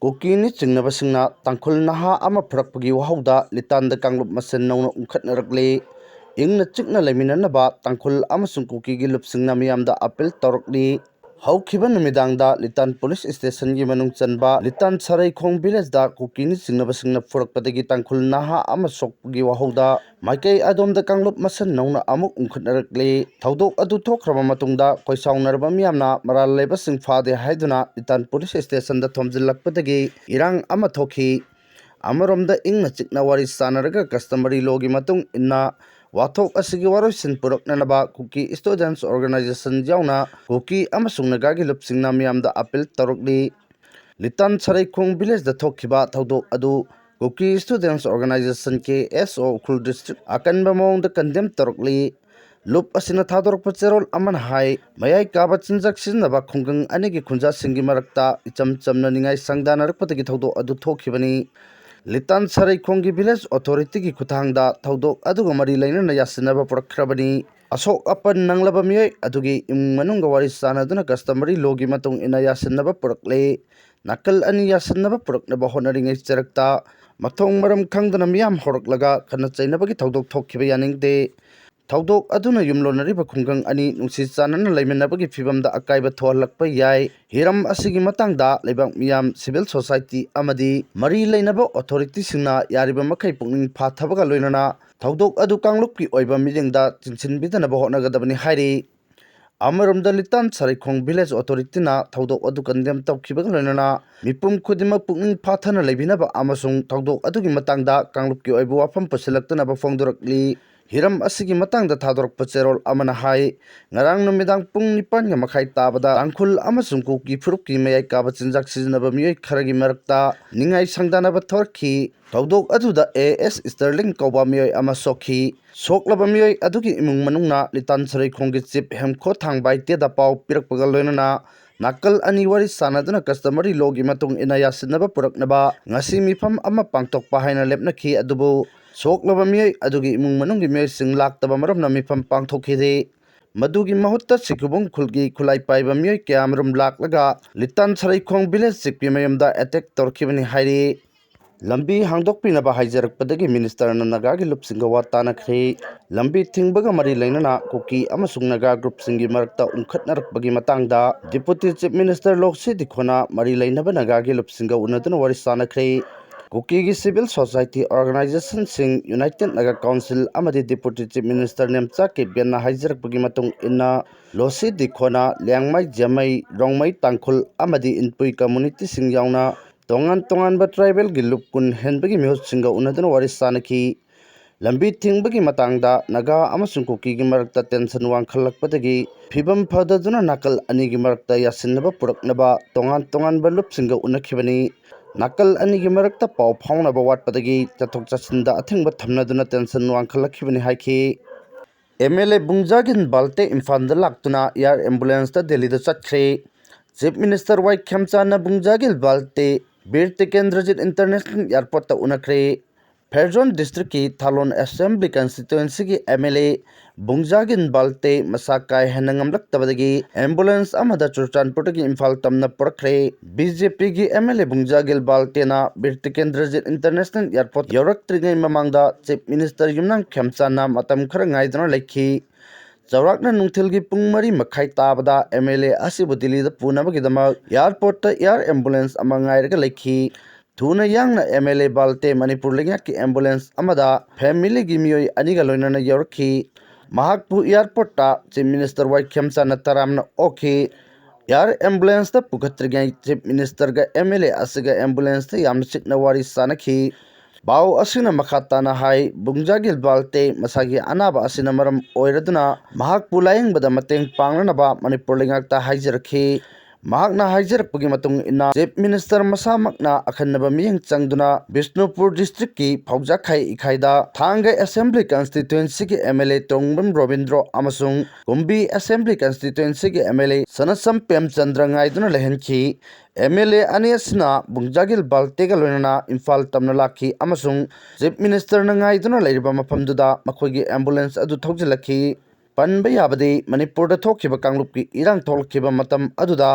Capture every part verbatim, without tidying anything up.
ꯀꯨꯀꯤꯅꯤ ꯆꯤꯡꯅꯕꯁꯤꯡꯅ ꯇꯥꯡꯈꯨꯜ ꯅꯍꯥ ꯑꯃ ꯐꯨꯔꯛꯄꯒꯤ ꯋꯥꯍꯧꯗ ꯂꯤꯇꯥꯟꯗ ꯀꯥꯡꯂꯨꯞ ꯃꯁꯦꯟ ꯅꯧꯅ ꯎꯪꯈꯠꯅꯔꯛꯂꯤ꯫ ꯏꯪꯅ ꯆꯤꯛꯅ ꯂꯩꯃꯤꯟꯅꯅꯕ ꯇꯥꯡꯈꯨꯜ ꯑꯃꯁꯨꯡ ꯀꯨꯀꯤꯒꯤ ꯂꯨꯞꯁꯤꯡꯅ ꯃꯤꯌꯥꯝꯗ ꯑꯄꯤꯜ ꯇꯧꯔꯛꯂꯤ꯫ ꯍꯧꯈꯤꯕ ꯅꯨꯃꯤꯗꯥꯡꯗ ꯂꯤꯇꯥꯟ ꯄꯨꯂꯤꯁ ꯁ꯭ꯇꯦꯁꯟꯒꯤ ꯃꯅꯨꯡ ꯆꯟꯕ ꯂꯤꯇꯥꯟ ꯁꯔꯩꯈꯣꯡ ꯚꯤꯂꯦꯖꯇ ꯀꯨꯀꯤꯅꯤ ꯆꯤꯡꯅꯕꯁꯤꯡꯅ ꯐꯨꯔꯛꯄꯗꯒꯤ ꯇꯥꯡꯈꯨꯜ ꯅꯍꯥ ꯑꯃ ꯁꯣꯛꯄꯒꯤ ꯋꯥꯍꯧꯗ ꯃꯥꯏꯀꯩ ꯑꯗꯣꯝꯗ ꯀꯥꯡꯂꯨꯞ ꯃꯁꯦꯟ ꯅꯧꯅ ꯑꯃꯨꯛ ꯎꯪꯈꯠꯅꯔꯛꯂꯤ꯫ ꯊꯧꯗꯣꯛ ꯑꯗꯨ ꯊꯣꯛꯈ꯭ꯔꯕ ꯃꯇꯨꯡꯗ ꯈꯣꯏꯁꯥꯎꯅꯔꯕ ꯃꯤꯌꯥꯝꯅ ꯃꯔꯥꯜ ꯂꯩꯕꯁꯤꯡ ꯐꯥꯗꯦ ꯍꯥꯏꯗꯨꯅ ꯂꯤꯇꯥꯟ ꯄꯨꯂꯤꯁ ꯁ꯭ꯇꯦꯁꯟꯗ ꯊꯣꯝꯖꯤꯜꯂꯛꯄꯗꯒꯤ ꯏꯔꯥꯡ ꯑꯃ ꯊꯣꯛꯈꯤ꯫ ꯑꯃꯔꯣꯝꯗ ꯏꯪꯅ ꯆꯤꯛꯅ ꯋꯥꯔꯤ ꯁꯥꯟꯅꯔꯒ customary lawꯒꯤ ꯃꯇꯨꯡ ꯏꯟꯅ ꯋꯥꯊꯣꯛ ꯑꯁꯤꯒꯤ ꯋꯥꯔꯣꯏꯁꯤꯟ ꯄꯨꯔꯛꯅꯅꯕ ꯀꯨꯀꯤ Students Organisation ꯌꯥꯎꯅ ꯀꯨꯀꯤ ꯑꯃꯁꯨꯡ ꯅꯥꯒꯥꯒꯤ ꯂꯨꯞꯁꯤꯡꯅ ꯃꯤꯌꯥꯝꯗ ꯑꯄꯤꯜ ꯇꯧꯔꯛꯂꯤ꯫ ꯂꯤꯇꯥꯟ ꯁꯔꯩꯈꯣꯡ ꯚꯤꯂꯦꯖꯇ ꯊꯣꯛꯈꯤꯕ ꯊꯧꯗꯣꯛ ꯑꯗꯨ ꯀꯨꯀꯤ Students Organisation, K S O, Ukhrul district ꯑꯀꯟꯕ ꯃꯑꯣꯡꯗ ꯀꯟꯗꯦꯝ ꯇꯧꯔꯛꯂꯤ꯫ ꯂꯨꯞ ꯑꯁꯤꯅ ꯊꯥꯗꯣꯔꯛꯄ ꯆꯦꯔꯣꯜ ꯑꯃꯅ ꯍꯥꯏ, ꯃꯌꯥꯏ ꯀꯥꯕ ꯆꯤꯟꯖꯥꯛ ꯁꯤꯖꯤꯟꯅꯕ ꯈꯨꯡꯒꯪ ꯑꯅꯤꯒꯤ ꯈꯨꯟꯖꯥꯁꯤꯡꯒꯤ ꯃꯔꯛꯇ ꯏꯆꯝ ꯆꯝꯅ ꯅꯤꯡꯉꯥꯏ ꯁꯪꯗꯥꯅꯔꯛꯄꯗꯒꯤ ꯊꯧꯗꯣꯛ ꯑꯗꯨ ꯊꯣꯛꯈꯤꯕꯅꯤ꯫ ꯂꯤꯇꯥꯟ ꯁꯔꯩꯈꯣꯡꯒꯤ ꯚꯤꯂꯦꯖ ꯑꯣꯊꯣꯔꯤꯇꯤꯒꯤ ꯈꯨꯠꯊꯥꯡꯗ ꯊꯧꯗꯣꯛ ꯑꯗꯨꯒ ꯃꯔꯤ ꯂꯩꯅꯅ ꯌꯥꯁꯤꯟꯅꯕ ꯄꯨꯔꯛꯈ꯭ꯔꯕꯅꯤ꯫ ꯑꯁꯣꯛ ꯑꯄꯟ ꯅꯪꯂꯕ ꯃꯤꯑꯣꯏ ꯑꯗꯨꯒꯤ ꯏꯃꯨꯡ ꯃꯅꯨꯡꯒ ꯋꯥꯔꯤ ꯁꯥꯟꯅꯗꯨꯅ customary lawꯒꯤ ꯃꯇꯨꯡ ꯏꯟꯅ ꯌꯥꯁꯤꯟꯅꯕ ꯄꯨꯔꯛꯂꯦ꯫ ꯅꯥꯀꯜ ꯑꯅꯤ ꯌꯥꯁꯤꯟꯅꯕ ꯄꯨꯔꯛꯅꯕ ꯍꯣꯠꯅꯔꯤꯉꯩ ꯆꯔꯛꯇ ꯃꯊꯣꯡ ꯃꯔꯝ ꯈꯪꯗꯅ ꯃꯤꯌꯥꯝ ꯍꯧꯔꯛꯂꯒ ꯈꯠꯅ ꯆꯩꯅꯕꯒꯤ ꯊꯧꯗꯣꯛ ꯊꯣꯛꯈꯤꯕ ꯌꯥꯅꯤꯡꯗꯦ꯫ ꯊꯧꯗꯣꯛ ꯑꯗꯨꯅ ꯌꯨꯝꯂꯣꯟꯅꯔꯤꯕ ꯈꯨꯡꯒꯪ ꯑꯅꯤ ꯅꯨꯡꯁꯤ ꯆꯥꯟꯅꯅ ꯂꯩꯃꯤꯟꯅꯕꯒꯤ ꯐꯤꯕꯝꯗ ꯑꯀꯥꯏꯕ ꯊꯣꯛꯍꯜꯂꯛꯄ ꯌꯥꯏ꯫ ꯍꯤꯔꯝ ꯑꯁꯤꯒꯤ ꯃꯇꯥꯡꯗ ꯂꯩꯕꯥꯛ ꯃꯤꯌꯥꯝ, civil society ꯑꯃꯗꯤ ꯃꯔꯤ ꯂꯩꯅꯕ ꯑꯣꯊꯣꯔꯤꯇꯤꯁꯤꯡꯅ ꯌꯥꯔꯤꯕ ꯃꯈꯩ ꯄꯨꯛꯅꯤꯡ ꯐꯥꯊꯕꯒ ꯂꯣꯏꯅꯅ ꯊꯧꯗꯣꯛ ꯑꯗꯨ ꯀꯥꯡꯂꯨꯞꯀꯤ ꯑꯣꯏꯕ ꯃꯤꯠꯌꯦꯡꯗ ꯆꯤꯡꯁꯤꯟꯕꯤꯗꯅꯕ ꯍꯣꯠꯅꯒꯗꯕꯅꯤ ꯍꯥꯏꯔꯤ꯫ ꯑꯃꯔꯣꯝꯗ ꯂꯤꯇꯥꯟ ꯁꯔꯩꯈꯣꯡ ꯚꯤꯂꯦꯖ ꯑꯣꯊꯣꯔꯤꯇꯤꯅ ꯊꯧꯗꯣꯛ ꯑꯗꯨ ꯀꯟꯗꯦꯝ ꯇꯧꯈꯤꯕꯒ ꯂꯣꯏꯅꯅ ꯃꯤꯄꯨꯝ ꯈꯨꯗꯤꯡꯃꯛ ꯄꯨꯛꯅꯤꯡ ꯐꯥꯊꯅ ꯂꯩꯕꯤꯅꯕ ꯑꯃꯁꯨꯡ ꯊꯧꯗꯣꯛ ꯑꯗꯨꯒꯤ ꯃꯇꯥꯡꯗ ꯀꯥꯡꯂꯨꯞꯀꯤ ꯑꯣꯏꯕ ꯋꯥꯐꯝ ꯄꯨꯁꯤꯜꯂꯛꯇꯅꯕ ꯐꯣꯡꯗꯣꯔꯛꯂꯤ꯫ ꯍꯤꯔꯝ ꯑꯁꯤꯒꯤ ꯃꯇꯥꯡꯗ ꯊꯥꯗꯣꯔꯛꯄ ꯆꯦꯔꯣꯜ ꯑꯃꯅ ꯍꯥꯏ, ꯉꯔꯥꯡ ꯅꯨꯃꯤꯗꯥꯡ ꯄꯨꯡ ꯅꯤꯄꯥꯟꯒ ꯃꯈꯥꯏ ꯇꯥꯕꯗ ꯇꯥꯡꯈꯨꯜ ꯑꯃꯁꯨꯡ ꯀꯨꯀꯤ ꯐꯨꯔꯨꯞꯀꯤ ꯃꯌꯥꯏ ꯀꯥꯕ ꯆꯤꯟꯖꯥꯛ ꯁꯤꯖꯤꯟꯅꯕ ꯃꯤꯑꯣꯏ ꯈꯔꯒꯤ ꯃꯔꯛꯇ ꯅꯤꯡꯉꯥꯏ ꯁꯪꯗꯥꯅꯕ ꯊꯣꯔꯛꯈꯤ꯫ ꯊꯧꯗꯣꯛ ꯑꯗꯨꯗ A S ꯁ꯭ꯇꯔꯂꯤꯡ ꯀꯧꯕ ꯃꯤꯑꯣꯏ ꯑꯃ ꯁꯣꯛꯈꯤ꯫ ꯁꯣꯛꯂꯕ ꯃꯤꯑꯣꯏ ꯑꯗꯨꯒꯤ ꯏꯃꯨꯡ ꯃꯅꯨꯡꯅ ꯂꯤꯇꯥꯟ ꯁꯔꯩꯈꯣꯡꯒꯤ ꯆꯤꯞ ꯍꯦꯝꯈꯣ ꯊꯥꯡꯕꯥꯏꯇꯦꯗ ꯄꯥꯎ ꯄꯤꯔꯛꯄꯒ ꯂꯣꯏꯅꯅ ꯅꯥꯀꯜ ꯑꯅꯤ ꯋꯥꯔꯤ ꯁꯥꯟꯅꯗꯨꯅ customary lawꯒꯤ ꯃꯇꯨꯡ ꯏꯟꯅ ꯌꯥꯁꯤꯟꯅꯕ ꯄꯨꯔꯛꯅꯕ ꯉꯁꯤ ꯃꯤꯐꯝ ꯑꯃ ꯄꯥꯡꯊꯣꯛꯄ ꯍꯥꯏꯅ ꯂꯦꯞꯅꯈꯤ꯫ ꯑꯗꯨꯕꯨ ꯁꯣꯛꯂꯕ ꯃꯤꯑꯣꯏ ꯑꯗꯨꯒꯤ ꯏꯃꯨꯡ ꯃꯅꯨꯡꯒꯤ ꯃꯤꯑꯣꯏꯁꯤꯡ ꯂꯥꯛꯇꯕ ꯃꯔꯝꯅ ꯃꯤꯐꯝ ꯄꯥꯡꯊꯣꯛꯈꯤꯗꯦ꯫ ꯃꯗꯨꯒꯤ ꯃꯍꯨꯠꯇ ꯁꯤꯈꯨꯕꯝ ꯈꯨꯜꯒꯤ ꯈꯨꯠꯂꯥꯏ ꯄꯥꯏꯕ ꯃꯤꯑꯣꯏ ꯀꯌꯥꯃꯔꯨꯝ ꯂꯥꯛꯂꯒ ꯂꯤꯇꯥꯟ ꯁꯔꯩꯈꯣꯡ village chiefꯀꯤ ꯃꯌꯨꯝꯗ attack ꯇꯧꯔꯛꯈꯤꯕꯅꯤ ꯍꯥꯏꯔꯤ꯫ ꯂꯝꯕꯤ ꯍꯥꯡꯗꯣꯛꯄꯤꯅꯕ ꯍꯥꯏꯖꯔꯛꯄꯗꯒꯤ ministerꯅ ꯅꯥꯒꯥꯒꯤ ꯂꯨꯞꯁꯤꯡꯒ ꯋꯥ ꯇꯥꯅꯈ꯭ꯔꯦ꯫ ꯂꯝꯕꯤ ꯊꯤꯡꯕꯒ ꯃꯔꯤ ꯂꯩꯅꯅ ꯀꯨꯀꯤ ꯑꯃꯁꯨꯡ ꯅꯥꯒꯥ groupꯁꯤꯡꯒꯤ ꯃꯔꯛꯇ ꯎꯪꯈꯠꯅꯔꯛꯄꯒꯤ ꯃꯇꯥꯡꯗ Deputy Chief Minister ꯂꯣꯁꯤ ꯗꯤꯈꯣꯅ ꯃꯔꯤ ꯂꯩꯅꯕ ꯅꯥꯒꯥꯒꯤ ꯂꯨꯞꯁꯤꯡꯒ ꯎꯅꯗꯨꯅ ꯋꯥꯔꯤ ꯁꯥꯅꯈ꯭ꯔꯦ꯫ ꯀꯨꯀꯤꯒꯤ civil society organizationꯁꯤꯡ, United Naga Council ꯑꯃꯗꯤ Deputy Chief Minister ꯅꯦꯝꯆꯥ ꯀꯦ ꯕꯤꯔꯦꯟꯅ ꯍꯥꯏꯖꯔꯛꯄꯒꯤ ꯃꯇꯨꯡ ꯏꯟꯅ, ꯂꯣꯁꯤ ꯗꯤꯈꯣꯅ ꯂꯤꯌꯥꯡꯃꯩ, ꯖꯦꯃꯩ, ꯔꯣꯡꯃꯩ, ꯇꯥꯡꯈꯨꯜ ꯑꯃꯗꯤ ꯏꯟꯄꯨꯏ communityꯁꯤꯡ ꯌꯥꯎꯅ ꯇꯣꯉꯥꯟ ꯇꯣꯉꯥꯟꯕ tribalꯒꯤ ꯂꯨꯞ ꯀꯨꯟ ꯍꯦꯟꯕꯒꯤ ꯃꯤꯍꯨꯠꯁꯤꯡꯒ ꯎꯅꯗꯨꯅ ꯋꯥꯔꯤ ꯁꯥꯅꯈꯤ꯫ ꯂꯝꯕꯤ ꯊꯤꯡꯕꯒꯤ ꯃꯇꯥꯡꯗ ꯅꯥꯒꯥ ꯑꯃꯁꯨꯡ ꯀꯨꯀꯤꯒꯤ ꯃꯔꯛꯇ tension ꯋꯥꯡꯈꯠꯂꯛꯄꯗꯒꯤ ꯐꯤꯕꯝ ꯐꯗꯗꯨꯅ ꯅꯥꯀꯜ ꯑꯅꯤꯒꯤ ꯃꯔꯛꯇ ꯌꯥꯁꯤꯟꯅꯕ ꯄꯨꯔꯛꯅꯕ ꯇꯣꯉꯥꯟ ꯇꯣꯉꯥꯟꯕ ꯂꯨꯞꯁꯤꯡꯒ ꯎꯅꯈꯤꯕꯅꯤ꯫ ꯅꯥꯀꯜ ꯑꯅꯤꯒꯤ ꯃꯔꯛꯇ ꯄꯥꯎ ꯐꯥꯎꯅꯕ ꯋꯥꯠꯄꯗꯒꯤ ꯆꯠꯊꯣꯛ ꯆꯠꯁꯤꯟꯗ ꯑꯊꯤꯡꯕ ꯊꯝꯅꯗꯨꯅ tension ꯋꯥꯡꯈꯠꯂꯛꯈꯤꯕꯅꯤ ꯍꯥꯏꯈꯤ꯫ MLA ꯕꯨꯡꯖꯥꯒꯤꯟ ꯕꯥꯜꯇꯦ ꯏꯝꯐꯥꯜꯗ ꯂꯥꯛꯇꯨꯅ air ambulanceꯇ ꯗꯦꯜꯂꯤꯗ ꯆꯠꯈ꯭ꯔꯦ꯫ Chief Minister ꯋꯥꯏ ꯈꯦꯝꯆꯥꯟꯅ ꯕꯨꯡꯖꯥꯒꯤꯟ Valte Bir Tikendrajit International Airportꯇ ꯎꯅꯈ꯭ꯔꯦ꯫ ꯐꯦꯔꯖꯣꯟ districtꯀꯤ ꯊꯥꯂꯣꯟ Assembly Constituencyꯒꯤ MLA ꯕꯨꯡꯖꯥꯒꯤꯟ Valte ꯃꯁꯥ ꯀꯥ ꯍꯦꯟꯅ ꯉꯝꯂꯛꯇꯕꯗꯒꯤ ambulance ꯑꯃꯗ ꯆꯨꯔꯆꯥꯟꯄꯨꯔꯗꯒꯤ ꯏꯝꯐꯥꯜ ꯇꯝꯅ ꯄꯨꯔꯛꯈ꯭ꯔꯦ꯫ BJPꯒꯤ MLA ꯕꯨꯡꯖꯥꯒꯤꯟ ꯕꯥꯜꯇꯦꯅ Bir Tikendrajit International Airport ꯌꯧꯔꯛꯇ꯭ꯔꯤꯉꯩ ꯃꯃꯥꯡꯗ Chief Minister ꯌꯨꯝꯅꯥꯝ ꯈꯦꯝꯆꯥꯟꯅ ꯃꯇꯝ ꯈꯔ ꯉꯥꯏꯗꯨꯅ ꯂꯩꯈꯤ꯫ ꯆꯥꯎꯔꯥꯛꯅ ꯅꯨꯡꯊꯤꯜꯒꯤ ꯄꯨꯡ ꯃꯔꯤ ꯃꯈꯥꯏ ꯇꯥꯕꯗ MLA ꯑꯁꯤꯕꯨ ꯗꯤꯜꯂꯤꯗ ꯄꯨꯅꯕꯒꯤꯗꯃꯛ airportꯇ air ambulance ꯑꯃ ꯉꯥꯏꯔꯒ ꯂꯩꯈꯤ꯫ ꯊꯨꯅ ꯌꯥꯡꯅ MLA ꯕꯥꯜꯇꯦ ꯃꯅꯤꯄꯨꯔ ꯂꯩꯉꯥꯛꯀꯤ ambulance ꯑꯃꯗ familyꯒꯤ ꯃꯤꯑꯣꯏ ꯑꯅꯤꯒ ꯂꯣꯏꯅꯅ ꯌꯧꯔꯛꯈꯤ꯫ ꯃꯍꯥꯛꯄꯨ airportꯇ Chief Minister ꯋꯥꯏ ꯈꯦꯝꯆꯥꯟꯅ ꯇꯔꯥꯝꯅ ꯑꯣꯛꯈꯤ꯫ Air ambulanceꯇ ꯄꯨꯈꯠꯇ꯭ꯔꯤꯉꯩ Chief Ministerꯒ MLA ꯑꯁꯤꯒ ambulanceꯇ ꯌꯥꯝꯅ ꯆꯤꯛꯅ ꯋꯥꯔꯤ ꯁꯥꯅꯈꯤ꯫ ꯄꯥꯎ ꯑꯁꯤꯅ ꯃꯈꯥ ꯇꯥꯅ ꯍꯥꯏ, ꯕꯨꯡꯖꯥꯒꯤꯟ ꯕꯥꯜꯇꯦ ꯃꯁꯥꯒꯤ ꯑꯅꯥꯕ ꯑꯁꯤꯅ ꯃꯔꯝ ꯑꯣꯏꯔꯗꯨꯅ ꯃꯍꯥꯛꯄꯨ ꯂꯥꯌꯦꯡꯕꯗ ꯃꯇꯦꯡ ꯄꯥꯡꯅꯅꯕ ꯃꯅꯤꯄꯨꯔ ꯂꯩꯉꯥꯛꯇ ꯍꯥꯏꯖꯔꯛꯈꯤ꯫ ꯃꯍꯥꯛꯅ ꯍꯥꯏꯖꯔꯛꯄꯒꯤ ꯃꯇꯨꯡ ꯏꯟꯅ, Chief Minister ꯃꯁꯥꯃꯛꯅ ꯑꯈꯟꯅꯕ ꯃꯤꯠꯌꯦꯡ ꯆꯪꯗꯨꯅ ꯕꯤꯁꯅꯨꯄꯨꯔ districtꯀꯤ ꯐꯧꯖꯥꯈꯥꯏ ꯏꯈꯥꯏꯗ ꯊꯥꯡꯒ Assembly Constituencyꯒꯤ MLA ꯇꯣꯡꯕ꯭ꯔꯝ ꯔꯣꯕꯤꯟꯗ꯭ꯔꯣ ꯑꯃꯁꯨꯡ ꯀꯨꯝꯕꯤ Assembly Constituencyꯒꯤ MLA ꯁꯅꯁꯝ ꯄꯦꯝꯆꯟꯗ꯭ꯔ ꯉꯥꯏꯗꯨꯅ ꯂꯩꯍꯟꯈꯤ꯫ MLA ꯑꯅꯤ ꯑꯁꯤꯅ ꯕꯨꯡꯖꯥꯒꯤꯟ ꯕꯥꯜꯇꯦꯒ ꯂꯣꯏꯅꯅ ꯏꯝꯐꯥꯜ ꯇꯝꯅ ꯂꯥꯛꯈꯤ ꯑꯃꯁꯨꯡ Chief Ministerꯅ ꯉꯥꯏꯗꯨꯅ ꯂꯩꯔꯤꯕ ꯃꯐꯝꯗꯨꯗ ꯃꯈꯣꯏꯒꯤ ambulance ꯑꯗꯨ ꯊꯧꯖꯤꯜꯂꯛꯈꯤ꯫ ꯄꯟꯕ ꯌꯥꯕꯗꯤ, ꯃꯅꯤꯄꯨꯔꯗ ꯊꯣꯛꯈꯤꯕ ꯀꯥꯡꯂꯨꯞꯀꯤ ꯏꯔꯥꯡ ꯊꯣꯛꯂꯛꯈꯤꯕ ꯃꯇꯝ ꯑꯗꯨꯗ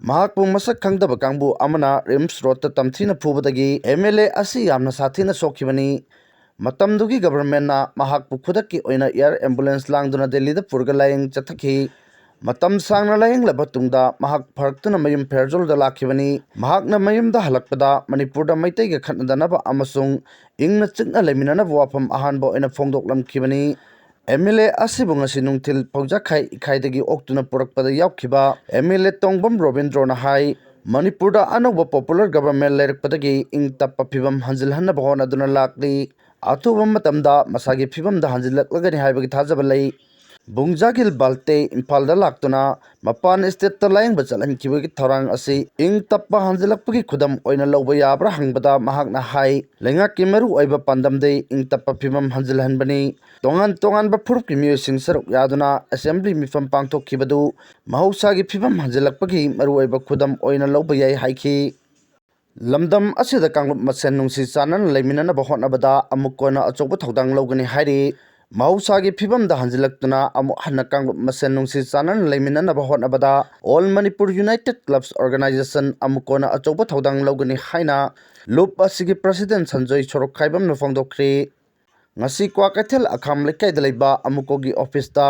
ꯃꯍꯥꯛꯄꯨ ꯃꯁꯛ ꯈꯪꯗꯕ ꯀꯥꯡꯕꯨ ꯑꯃꯅ ꯔꯤꯝꯁ ꯔꯣꯗꯇ ꯇꯝꯊꯤꯅ ꯐꯨꯕꯗꯒꯤ ꯑꯦꯝ ꯑꯦꯜ ꯑꯦ ꯑꯁꯤ ꯌꯥꯝꯅ ꯁꯥꯊꯤꯅ ꯁꯣꯛꯈꯤꯕꯅꯤ꯫ ꯃꯇꯝꯗꯨꯒꯤ ꯒꯚꯔꯟꯃꯦꯟꯠꯅ ꯃꯍꯥꯛꯄꯨ ꯈꯨꯗꯛꯀꯤ ꯑꯣꯏꯅ ꯑꯦꯌꯔ ꯑꯦꯝꯕꯨꯂꯦꯟꯁ ꯂꯥꯡꯗꯨꯅ ꯗꯦꯜꯂꯤꯗ ꯄꯨꯔꯒ ꯂꯥꯌꯦꯡ ꯆꯠꯊꯈꯤ꯫ ꯃꯇꯝ ꯁꯥꯡꯅ ꯂꯥꯌꯦꯡꯂꯕ ꯇꯨꯡꯗ ꯃꯍꯥꯛ ꯐꯔꯛꯇꯨꯅ ꯃꯌꯨꯝ ꯐꯦꯔꯖꯣꯜꯗ ꯂꯥꯛꯈꯤꯕꯅꯤ꯫ ꯃꯍꯥꯛꯅ ꯃꯌꯨꯝꯗ ꯍꯜꯂꯛꯄꯗ ꯃꯅꯤꯄꯨꯔꯗ ꯃꯩꯇꯩꯒ ꯈꯠꯅꯗꯅꯕ ꯑꯃꯁꯨꯡ ꯏꯪꯅ ꯆꯤꯛꯅ ꯂꯩꯃꯤꯟꯅꯅꯕ ꯋꯥꯐꯝ ꯑꯍꯥꯟꯕ ꯑꯣꯏꯅ ꯐꯣꯡꯗꯣꯛꯂꯝꯈꯤꯕꯅꯤ꯫ ꯑꯦꯝ ꯑꯦꯜ ꯑꯦ ꯑꯁꯤꯕꯨ ꯉꯁꯤ ꯅꯨꯡꯊꯤꯜ ꯐꯧꯖꯈꯥꯏ ꯏꯈꯥꯏꯗꯒꯤ ꯑꯣꯛꯇꯨꯅ ꯄꯨꯔꯛꯄꯗ ꯌꯥꯎꯈꯤꯕ ꯑꯦꯝ ꯑꯦꯜ ꯑꯦ ꯇꯣꯡꯕꯝ ꯔꯣꯕꯤꯟꯗ꯭ꯔꯣꯅ ꯍꯥꯏ, ꯃꯅꯤꯄꯨꯔꯗ ꯑꯅꯧꯕ ꯄꯣꯄꯨꯂꯔ ꯒꯚꯔꯟꯃꯦꯟꯠ ꯂꯩꯔꯛꯄꯗꯒꯤ ꯏꯪ ꯇꯞꯄ ꯐꯤꯕꯝ ꯍꯟꯖꯤꯜꯍꯟꯅꯕ ꯍꯣꯠꯅꯗꯨꯅ ꯂꯥꯛꯂꯤ꯫ ꯑꯊꯨꯕ ꯃꯇꯝꯗ ꯃꯁꯥꯒꯤ ꯐꯤꯕꯝꯗ ꯍꯟꯖꯤꯜꯂꯛꯂꯒꯅꯤ ꯍꯥꯏꯕꯒꯤ ꯊꯥꯖꯕ ꯂꯩ꯫ ꯕꯨꯡꯖꯥꯒꯤꯜ ꯕꯥꯜꯇꯦ ꯏꯝꯐꯥꯜꯗ ꯂꯥꯛꯇꯨꯅ ꯃꯄꯥꯟ ꯁ꯭ꯇꯦꯠꯇ ꯂꯥꯌꯦꯡꯕ ꯆꯠꯍꯟꯈꯤꯕꯒꯤ ꯊꯧꯔꯥꯡ ꯑꯁꯤ ꯏꯪ ꯇꯞꯄ ꯍꯟꯖꯤꯜꯂꯛꯄꯒꯤ ꯈꯨꯗꯝ ꯑꯣꯏꯅ ꯂꯧꯕ ꯌꯥꯕ꯭ꯔꯥ ꯍꯪꯕꯗ ꯃꯍꯥꯛꯅ ꯍꯥꯏ, ꯂꯩꯉꯥꯛꯀꯤ ꯃꯔꯨꯑꯣꯏꯕ ꯄꯥꯟꯗꯝꯗꯤ ꯏꯪ ꯇꯞꯄ ꯐꯤꯕꯝ ꯍꯟꯖꯤꯜꯍꯟꯕꯅꯤ꯫ ꯇꯣꯉꯥꯟ ꯇꯣꯉꯥꯟꯕ ꯐꯨꯔꯨꯞꯀꯤ ꯃꯤꯑꯣꯏꯁꯤꯡ ꯁꯔꯨꯛ ꯌꯥꯗꯨꯅ ꯑꯦꯁꯦꯝꯕ꯭ꯂꯤ ꯃꯤꯐꯝ ꯄꯥꯡꯊꯣꯛꯈꯤꯕꯗꯨ ꯃꯍꯧꯁꯥꯒꯤ ꯐꯤꯕꯝ ꯍꯟꯖꯤꯜꯂꯛꯄꯒꯤ ꯃꯔꯨꯑꯣꯏꯕ ꯈꯨꯗꯝ ꯑꯣꯏꯅ ꯂꯧꯕ ꯌꯥꯏ ꯍꯥꯏꯈꯤ꯫ ꯂꯝꯗꯝ ꯑꯁꯤꯗ ꯀꯥꯡꯂꯨꯞ ꯃꯁꯦꯟ ꯅꯨꯡꯁꯤ ꯆꯥꯟꯅꯅ ꯂꯩꯃꯤꯟꯅꯅꯕ ꯍꯣꯠꯅꯕꯗ ꯑꯃꯨꯛ ꯀꯣꯟꯅ ꯑꯆꯧꯕ ꯊꯧꯗꯥꯡ ꯂꯧꯒꯅꯤ ꯍꯥꯏꯔꯤ꯫ ꯃꯍꯧꯁꯥꯒꯤ ꯐꯤꯕꯝꯗ ꯍꯟꯖꯤꯜꯂꯛꯇꯨꯅ ꯑꯃꯨꯛ ꯍꯟꯅ ꯀꯥꯡꯂꯨꯞ ꯃꯁꯦꯟ ꯅꯨꯡꯁꯤ ꯆꯥꯟꯅꯅ ꯂꯩꯃꯤꯟꯅꯅꯕ ꯍꯣꯠꯅꯕꯗ All Manipur United Clubs Organization ꯑꯃꯨꯛ ꯀꯣꯟꯅ ꯑꯆꯧꯕ ꯊꯧꯗꯥꯡ ꯂꯧꯒꯅꯤ ꯍꯥꯏꯅ ꯂꯨꯞ ꯑꯁꯤꯒꯤ ꯄ꯭ꯔꯁꯤꯗꯦꯟꯠ ꯁꯟꯖꯣꯏ ꯁꯣꯔꯣꯛꯈꯥꯏꯕꯝꯅ ꯐꯣꯡꯗꯣꯛꯈ꯭ꯔꯤ꯫ ꯉꯁꯤ ꯀ꯭ꯋꯥꯀꯩꯊꯦꯜ ꯑꯈꯥꯝ ꯂꯩꯀꯥꯏꯗ ꯂꯩꯕ ꯑꯃꯨꯀꯣꯒꯤ ꯑꯣꯐꯤꯁꯇ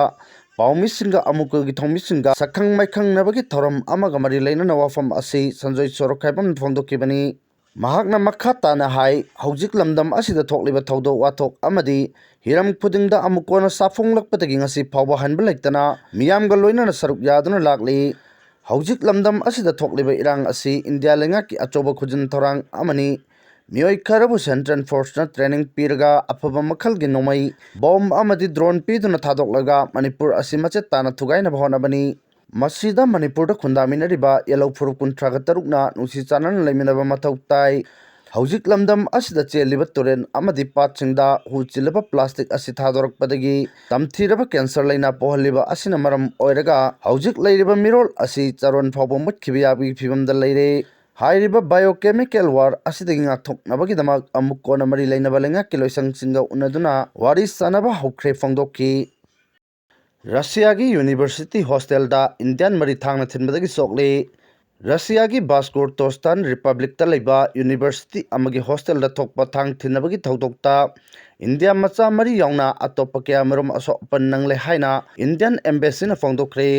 ꯄꯥꯎꯃꯤꯁꯤꯡꯒ ꯑꯃꯨꯀꯣꯒꯤ ꯊꯧꯃꯤꯁꯤꯡꯒ ꯁꯛꯈꯪ ꯃꯥꯏꯈꯪꯅꯕꯒꯤ ꯊꯧꯔꯝ ꯑꯃꯒ ꯃꯔꯤ ꯂꯩꯅꯅ ꯋꯥꯐꯝ ꯑꯁꯤ ꯁꯟꯖꯣꯏ ꯁꯣꯔꯣꯛꯈꯥꯏꯕꯝꯅ ꯐꯣꯡꯗꯣꯛꯈꯤꯕꯅꯤ꯫ ꯃꯍꯥꯛꯅ ꯃꯈꯥ ꯇꯥꯅ ꯍꯥꯏ, ꯍꯧꯖꯤꯛ ꯂꯝꯗꯝ ꯑꯁꯤꯗ ꯊꯣꯛꯂꯤꯕ ꯊꯧꯗꯣꯛ ꯋꯥꯊꯣꯛ ꯑꯃꯗꯤ ꯍꯤꯔꯝ ꯈꯨꯗꯤꯡꯗ ꯑꯃꯨꯛ ꯀꯣꯟꯅ ꯁꯥꯐꯣꯡꯂꯛꯄꯗꯒꯤ ꯉꯁꯤ ꯐꯥꯎꯕ ꯍꯟꯕ ꯂꯩꯇꯅ ꯃꯤꯌꯥꯝꯒ ꯂꯣꯏꯅꯅ ꯁꯔꯨꯛ ꯌꯥꯗꯨꯅ ꯂꯥꯛꯂꯤ꯫ ꯍꯧꯖꯤꯛ ꯂꯝꯗꯝ ꯑꯁꯤꯗ ꯊꯣꯛꯂꯤꯕ ꯏꯔꯥꯡ ꯑꯁꯤ ꯏꯟꯗꯤꯌꯥ ꯂꯩꯉꯥꯛꯀꯤ ꯑꯆꯧꯕ ꯈꯨꯖꯤꯟ ꯊꯧꯔꯥꯡ ꯑꯃꯅꯤ꯫ ꯃꯤꯑꯣꯏ ꯈꯔꯕꯨ ꯁꯦꯟꯇ꯭ꯔꯦꯜ ꯐꯣꯔꯁꯅ ꯇ꯭ꯔꯦꯅꯤꯡ ꯄꯤꯔꯒ ꯑꯐꯕ ꯃꯈꯜꯒꯤ ꯅꯣꯡꯃꯩ, ꯕꯣꯝ ꯑꯃꯗꯤ ꯗ꯭ꯔꯣꯟ ꯄꯤꯗꯨꯅ ꯊꯥꯗꯣꯛꯂꯒ ꯃꯅꯤꯄꯨꯔ ꯑꯁꯤ ꯃꯆꯦꯠ ꯇꯥꯅ ꯊꯨꯒꯥꯏꯅꯕ ꯍꯣꯠꯅꯕꯅꯤ꯫ ꯃꯁꯤꯗ ꯃꯅꯤꯄꯨꯔꯗ ꯈꯨꯟꯗꯥꯃꯤꯟꯅꯔꯤꯕ ꯌꯦꯜꯍꯧ ꯐꯨꯔꯨꯞ ꯀꯨꯟꯊ꯭ꯔꯥꯒ ꯇꯔꯨꯛꯅ ꯅꯨꯡꯁꯤ ꯆꯥꯟꯅꯅ ꯂꯩꯃꯤꯟꯅꯕ ꯃꯊꯧ ꯇꯥꯏ꯫ ꯍꯧꯖꯤꯛ ꯂꯝꯗꯝ ꯑꯁꯤꯗ ꯆꯦꯜꯂꯤꯕ ꯇꯨꯔꯦꯜ ꯑꯃꯗꯤ ꯄꯥꯠꯁꯤꯡꯗ ꯍꯨ ꯆꯤꯜꯂꯕ ꯄ꯭ꯂꯥꯁꯇꯤꯛ ꯑꯁꯤ ꯊꯥꯗꯣꯔꯛꯄꯗꯒꯤ ꯇꯝꯊꯤꯔꯕ ꯀꯦꯟꯁꯔ ꯂꯩꯅꯥ ꯄꯣꯛꯍꯜꯂꯤꯕ ꯑꯁꯤꯅ ꯃꯔꯝ ꯑꯣꯏꯔꯒ ꯍꯧꯖꯤꯛ ꯂꯩꯔꯤꯕ ꯃꯤꯔꯣꯜ ꯑꯁꯤ ꯆꯥꯔꯣꯟ ꯐꯥꯎꯕ ꯃꯨꯠꯈꯤꯕ ꯌꯥꯕꯒꯤ ꯐꯤꯕꯝꯗ ꯂꯩꯔꯦ꯫ ꯍꯥꯏꯔꯤꯕ biochemical war ꯑꯁꯤꯗꯒꯤ ꯉꯥꯛꯊꯣꯛꯅꯕꯒꯤꯗꯃꯛ ꯑꯃꯨꯛ ꯀꯣꯟꯅ ꯃꯔꯤ ꯂꯩꯅꯕ ꯂꯩꯉꯥꯛꯀꯤ ꯂꯣꯏꯁꯪꯁꯤꯡꯒ ꯎꯅꯗꯨꯅ ꯋꯥꯔꯤ ꯁꯥꯅꯕ ꯍꯧꯈ꯭ꯔꯦ ꯐꯣꯡꯗꯣꯛꯈꯤ꯫ ꯔꯁꯤꯌꯥꯒꯤ ꯌꯨꯅꯤꯚꯔꯁꯤꯇꯤ ꯍꯣꯁꯇꯦꯜꯗ ꯏꯟꯗꯤꯌꯥꯟ ꯃꯔꯤ ꯊꯥꯡꯅ ꯊꯤꯟꯕꯗꯒꯤ ꯁꯣꯛꯂꯤ꯫ ꯔꯁꯤꯌꯥꯒꯤ ꯕꯥꯁꯀꯣꯔꯇꯣꯁꯇꯥꯟ ꯔꯤꯄꯕ꯭ꯂꯤꯛꯇ ꯂꯩꯕ ꯌꯨꯅꯤꯚꯔꯁꯤꯇꯤ ꯑꯃꯒꯤ ꯍꯣꯁꯇꯦꯜꯗ ꯊꯣꯛꯄ ꯊꯥꯡ ꯊꯤꯟꯅꯕꯒꯤ ꯊꯧꯗꯣꯛꯇ ꯏꯟꯗꯤꯌꯥ ꯃꯆꯥ ꯃꯔꯤ ꯌꯥꯎꯅ ꯑꯇꯣꯞꯄ ꯀꯌꯥꯃꯔꯨꯝ ꯑꯁꯣꯛ ꯑꯄꯟ ꯅꯪꯂꯦ ꯍꯥꯏꯅ ꯏꯟꯗꯤꯌꯥꯟ ꯑꯦꯝꯕꯦꯁꯤꯅ ꯐꯣꯡꯗꯣꯛꯈ꯭ꯔꯦ꯫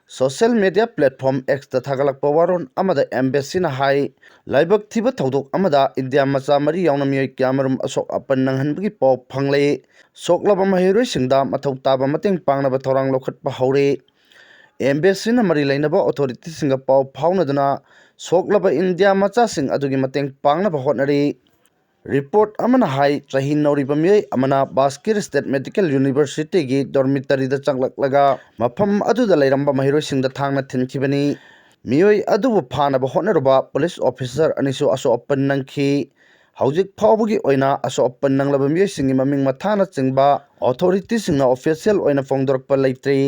ꯁꯣꯁꯤꯌꯦꯜ ꯃꯤꯗꯤꯌꯥ ꯄ꯭ꯂꯦꯠꯐꯣꯝ Xꯇ ꯊꯥꯒꯠꯂꯛꯄ ꯋꯥꯔꯣꯜ ꯑꯃꯗ ꯑꯦꯝꯕꯦꯁꯤꯅ ꯍꯥꯏ, ꯂꯥꯏꯕꯛ ꯊꯤꯕ ꯊꯧꯗꯣꯛ ꯑꯃꯗ ꯏꯟꯗꯤꯌꯥ ꯃꯆꯥ ꯃꯔꯤ ꯌꯥꯎꯅ ꯃꯤꯑꯣꯏ ꯀꯌꯥꯃꯔꯨꯝ ꯑꯁꯣꯛ ꯑꯄꯟ ꯅꯪꯍꯟꯕꯒꯤ ꯄꯥꯎ ꯐꯪꯂꯦ꯫ ꯁꯣꯛꯂꯕ ꯃꯍꯩꯔꯣꯏꯁꯤꯡꯗ ꯃꯊꯧ ꯇꯥꯕ ꯃꯇꯦꯡ ꯄꯥꯡꯅꯕ ꯊꯧꯔꯥꯡ ꯂꯧꯈꯠꯄ ꯍꯧꯔꯦ꯫ ꯑꯦꯝꯕꯦꯁꯤꯅ ꯃꯔꯤ ꯂꯩꯅꯕ ꯑꯣꯊꯣꯔꯤꯇꯤꯁꯤꯡꯒ ꯄꯥꯎ ꯐꯥꯎꯅꯗꯨꯅ ꯁꯣꯛꯂꯕ ꯏꯟꯗꯤꯌꯥ ꯃꯆꯥꯁꯤꯡ ꯑꯗꯨꯒꯤ ꯃꯇꯦꯡ ꯄꯥꯡꯅꯕ ꯍꯣꯠꯅꯔꯤ꯫ ꯔꯤꯄꯣꯔꯠ ꯑꯃꯅ ꯍꯥꯏ, ꯆꯍꯤ ꯅꯧꯔꯤꯕ ꯃꯤꯑꯣꯏ ꯑꯃꯅ ꯕꯥꯁꯀꯤꯔ ꯁ꯭ꯇꯦꯠ ꯃꯦꯗꯤꯀꯦꯜ ꯌꯨꯅꯤꯚꯔꯁꯤꯇꯤꯒꯤ ꯗꯣꯔꯃꯤꯇꯔꯤꯗ ꯆꯪꯂꯛꯂꯒ ꯃꯐꯝ ꯑꯗꯨꯗ ꯂꯩꯔꯝꯕ ꯃꯍꯩꯔꯣꯏꯁꯤꯡꯗ ꯊꯥꯡꯅ ꯊꯤꯟꯈꯤꯕꯅꯤ꯫ ꯃꯤꯑꯣꯏ ꯑꯗꯨꯕꯨ ꯐꯥꯅꯕ ꯍꯣꯠꯅꯔꯨꯕ ꯄꯨꯂꯤꯁ ꯑꯣꯐꯤꯁꯔ ꯑꯅꯤꯁꯨ ꯑꯁꯣꯛ ꯑꯄꯟ ꯅꯪꯈꯤ꯫ ꯍꯧꯖꯤꯛ ꯐꯥꯎꯕꯒꯤ ꯑꯣꯏꯅ ꯑꯁꯣꯛ ꯑꯄꯟ ꯅꯪꯂꯕ ꯃꯤꯑꯣꯏꯁꯤꯡꯒꯤ ꯃꯃꯤꯡ ꯃꯊꯥꯅꯆꯤꯡꯕ ꯑꯣꯊꯣꯔꯤꯇꯤꯁꯤꯡꯅ ꯑꯣꯐꯤꯁꯤꯌꯦꯜ ꯑꯣꯏꯅ ꯐꯣꯡꯗꯣꯔꯛꯄ ꯂꯩꯇ꯭ꯔꯤ꯫